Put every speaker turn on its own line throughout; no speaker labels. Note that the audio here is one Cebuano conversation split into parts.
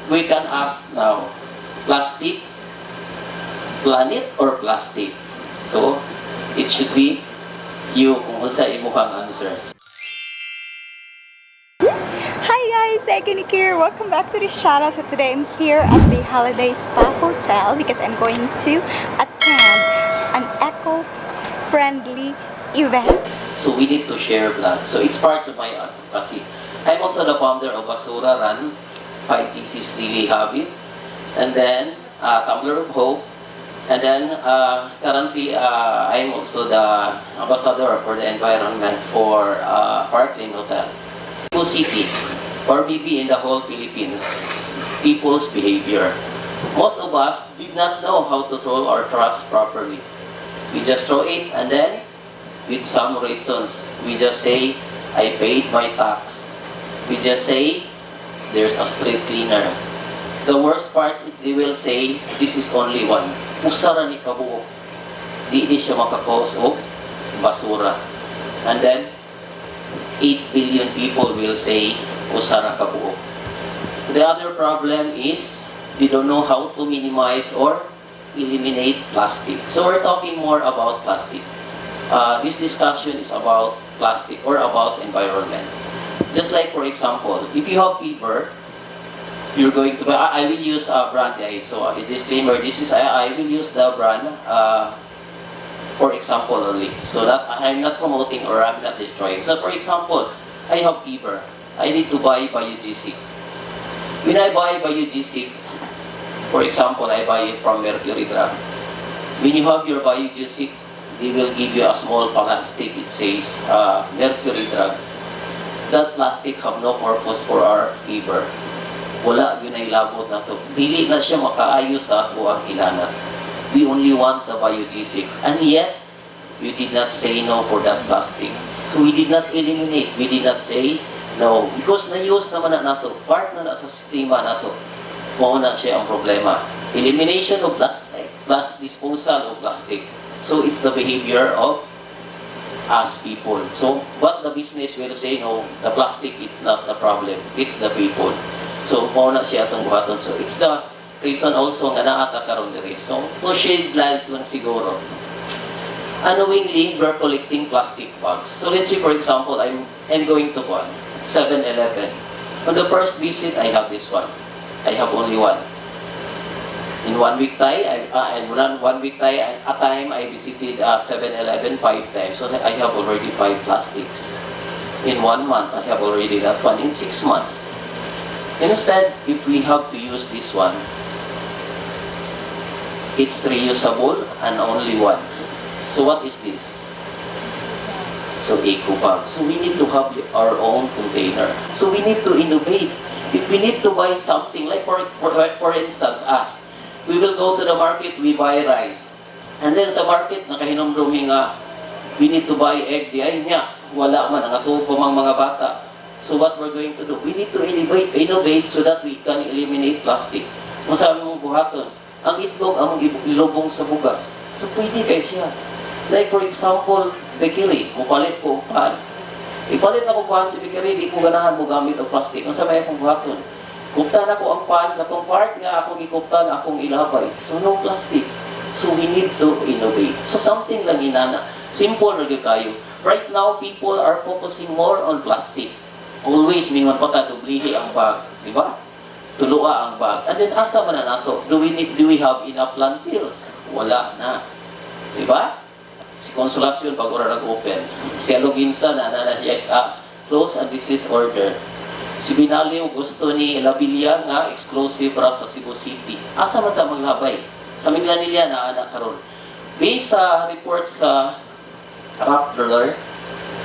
We can ask now, plastic, planet or plastic? So, it should be you kung unsa imuhang answer.
Hi guys, Egony here. Welcome back to this channel. So today I'm here at the Holiday Spa Hotel because I'm going to attend an eco-friendly event.
So we need to share blood. So it's part of my advocacy. I'm also the founder of Basura Run, 5 Pieces Daily Habit, and then Tumbler of Hope, and then currently I'm also the ambassador for the environment for Parklane Hotel. Cebu City, or maybe in the whole Philippines, people's behavior. Most of us did not know how to throw our trash properly. We just throw it and then with some reasons. We just say, "I paid my tax." We just say, "There's a street cleaner." The worst part, they will say, "This is only one. Usa ra ni kabuok. Di ni siya maka-cause og basura." And then, 8 billion people will say, "Usa ra kabuok." The other problem is, we don't know how to minimize or eliminate plastic. So we're talking more about plastic. This discussion is about plastic or about environment. Just like, for example, if you have fever, you're going to buy, I will use a brand, guys. So disclaimer, this is, I will use the brand for example only. So that I'm not promoting or I'm not destroying. So for example, I have fever. I need to buy Biogesic. When I buy Biogesic, for example, I buy it from Mercury Drug. When you have your Biogesic, they will give you a small plastic. It says Mercury Drug. That plastic have no purpose for our fever. Wala gyud nay labot nato. Dili na siya makaayo sa atoang hilanat. We only want the Biogesic. And yet, we did not say no for that plastic. So we did not eliminate. We did not say no. Because na-use naman na nato. Part na na sa sistema nato. Mao na siya ang problema. Elimination of plastic plus disposal of plastic. So it's the behavior of us people. So what the business will say, "No, the plastic, it's not the problem. It's the people." So mao na siya atong buhaton. So it's the reason also nga naa ta karon diri. So to shed light lang siguro. Unknowingly, we're collecting plastic bags. So let's say, for example, I'm going to one, 7-Eleven. On the first visit, I have this one. I have only one. In one week tay, I, and one week tay, a time I visited 7-Eleven five times. So I have already five plastics. In one month, I have already that one. In 6 months. Instead, if we have to use this one, it's reusable and only one. So what is this? So eco bag. So we need to have our own container. So we need to innovate. If we need to buy something, like for instance, us, we will go to the market, we buy rice. And then sa market, nakahinumdumi nga, we need to buy egg diay niya. Wala man, ang pa mang mga bata. So what we're going to do? We need to innovate so that we can eliminate plastic. Kung sabi mong buhaton, ang itlog among ilubong sa bugas. So pwede kay siya. Like for example, bakery, mupalit ko og pan. Ipalit na ko pan si bakery, di ko ganahan mo gamit og plastic. Unsa may akong buhaton? Kuptan ako ang pan, katong part nga akong gikuptan, akong ilabay. So no plastic. So we need to innovate. So something lang inana. Simple ra gyud kayo. Right now, people are focusing more on plastic. Always mingon pa ta, dublihi ang bag, di ba? Tuloa ang bag. And then asa man na nato? Do we have enough landfills? Wala na. Di ba? Si Consolacion bago ra nag-open. Si Aloguinsan na na siya close and desist order. Si Binaliw gusto ni La Villa nga exclusive ra sa Cebu City. Asa man ta maglabay? Sa Minglanilla na ana karon. Based sa report sa Rappler,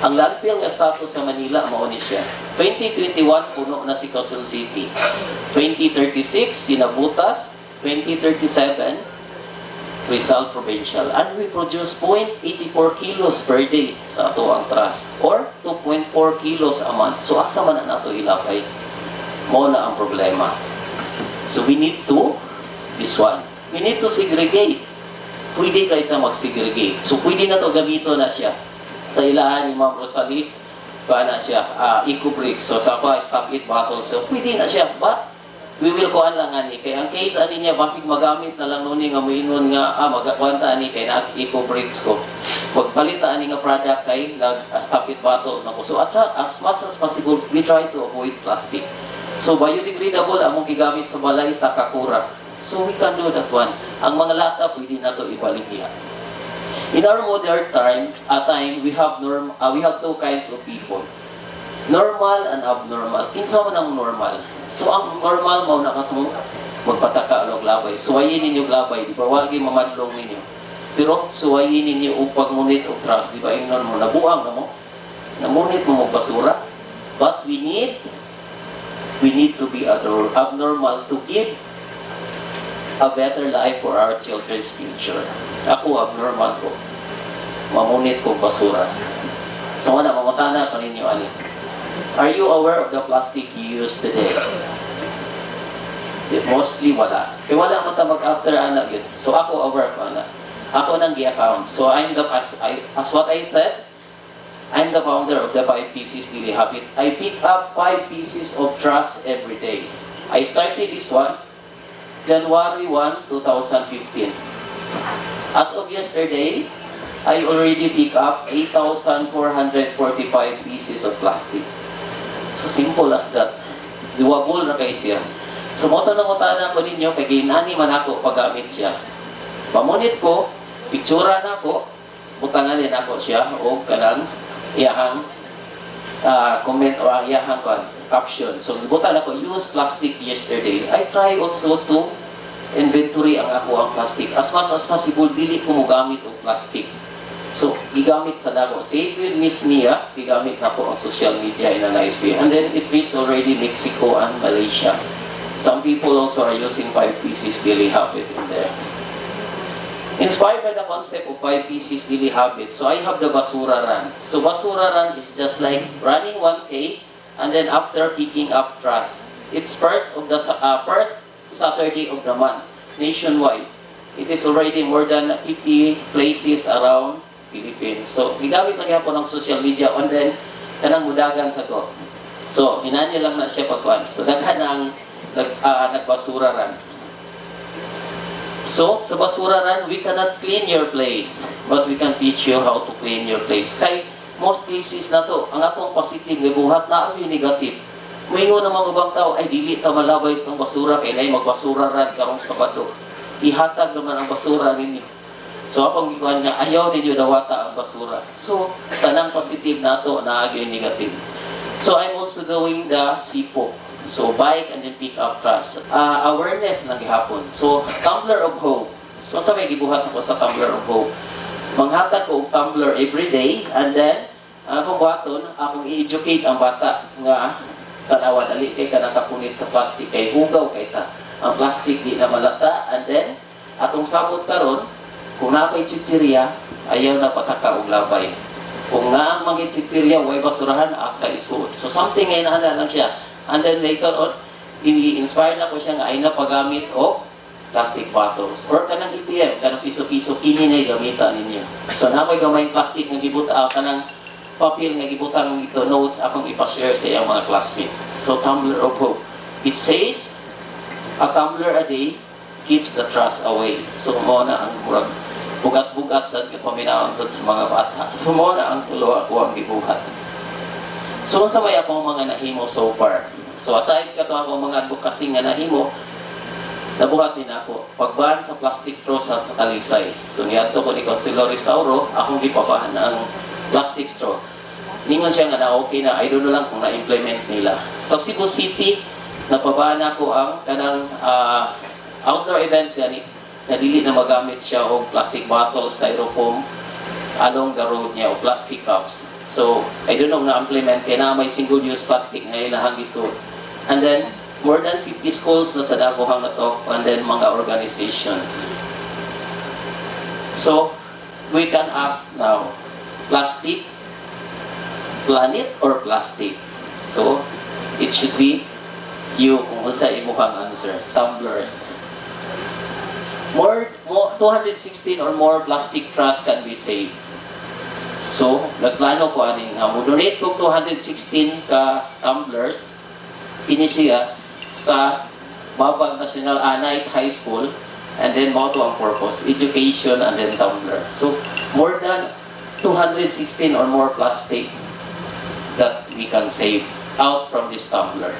ang landfill nga status sa Manila mao ni siya. 2021, puno na si Quezon City. 2036 si Navotas, 2037 Rizal Provincial. And we produce 0.84 kilos per day sa atoang trash or 2.4 kilos a month. So asa man na nato ilabay? Mao na ang problema. So we need to this one. We need to segregate. Pwede kay ta mag-segregate. So pwede na to gamito na siya. Sa ilahan ni Ma'am Rosalie, pa na siya, eco brick. So sa pa, stop it bottle. So pwede na siya. But We will kuan lang ani kay ang case ani niya, basig magamit na lang nuni nga moingon nga magakuan ta ani kay nag eco bricks ko. Magpalit ta ani nga product kay nag stop it bottle na ko. So as much as possible, we try to avoid plastic. So biodegradable among gigamit sa balay, takakura. So we can do that one. Ang mga lata, pwede na to ibaligya. In our modern time, we have two kinds of people. Normal and abnormal. Kinsa man ang normal? So ang normal mao na katong magpataka og labay. Suwayin ninyo og labay, di ba? Wagi mamadlong ninyo. Pero suwayin ninyo og pagmunit og trash, di ba? Ingnon mo nabuang na mo. Namunit mo og basura. But we need to be abnormal to give a better life for our children's future. Ako, abnormal ko. Mamunit ko basura. So wala, mangutana pa ninyo ani. Are you aware of the plastic you use today? Mostly wala. Kaya wala mo ta mag-after ana yun. So ako, aware ko ana. Ako nang gi-account. So I'm the as, I, as what I said, I'm the founder of the 5 Pieces Daily Habit. I pick up 5 pieces of trash every day. I started this one January 1, 2015. As of yesterday, I already pick up 8,445 pieces of plastic. So simple as that. Doable na kay siya. So mo to nangutana ko ninyo kay ginani man ako paggamit siya. Pamunit ko, pictura na ako, butangan din ako siya o kanang iyahang comment o ang iyahang kuan, caption. So gibutan ako "use plastic yesterday". I try also to inventory ang ako ang plastic. As much as possible, dili ko mogamit og plastic. So, gigamit sa dako. Same with Miss Mia, gigamit na po ang social media in a nice way. And then it reached already Mexico and Malaysia. Some people also are using 5 Pieces Daily Habit in there. Inspired by the concept of 5 Pieces Daily Habit, so I have the Basura Run. So Basura Run is just like running 1K and then after picking up trash. It's first Saturday of the month nationwide. It is already more than 50 places around Philippines. So gigamit lang gyapon ang social media and then kanang mudagan sa ko. So inani lang na siya pagkuan. So daghan ang nagbasura run. So, sa basura run, we cannot clean your place, but we can teach you how to clean your place. Kay most cases na to, ang atong positive nga buhat na ang negative. Moingon naman ubang tao, "Ay, dili ta malabay sa tong basura kay nay magbasura run karong Sabado." Ihatag naman ang basura ninyo. So akong gikuan nga ayaw ninyo dawata ang basura. So tanang positive nato naa gyud negative. So I'm also doing the SIPO. So bike and then pick up trash. Awareness na gihapon. So Tumbler of Hope. So sa may gibuhat ako sa Tumbler of Hope? Manghatag ko og tumbler every day and then ang akong buhaton, akong i-educate ang bata nga tanawa, dali kay ka nakapunit sa plastic kay hugaw kay ta. Ang plastic di na malata. And then atong sabot karon, kung naa kay chichirya, ayaw na pataka og labay. Kung naa mga chichirya, way basurahan, asa isuod? So something ngay na lang siya. And then later on, i-inspire na ko siya nga ay na paggamit og plastic bottles. Or kanang ATM, kanang piso-piso, kini na gamitan ninyo. So na may gamay plastic nga gibuta, kanang papel nga gibutang ito notes, akong ipa-share sa iyang mga classmate. So Tumbler of Hope. It says, "A tumbler a day keeps the trash away." So mo na ang murag bugat-bugat sa paminawon sad sa mga bata. So mo na ang tulo ako ang gibuhat. So unsa may akong mga nahimo so far? So aside kato ako mga advocacy nga nahimo, nabuhat din ako pagban sa plastic straw sa Talisay. So niadto ko ni Councilor Restauro, akong gipaban ang plastic straw. Ningon siya nga na okay na, I don't know lang kung na-implement nila. Sa Cebu City, napaban ako ang kanang outdoor events gani na dili na magamit siya og plastic bottles, styrofoam along the road niya o plastic cups. So, I don't know na-implement kaya na may single-use plastic nga ilahang gisuot. And then, more than 50 schools na sa dagohang natok and then mga organizations. So, we can ask now, plastic, planet or plastic? So, it should be you kung unsa imuhang answer. Tumblers. More 216 or more plastic trash can be saved. So, nagplano ko ani nga mo donate ko 216 ka tumblers kini siya sa Babag National Night High School, and then mao to ang purpose, education and then tumbler. So more than 216 or more plastic that we can save out from this tumbler.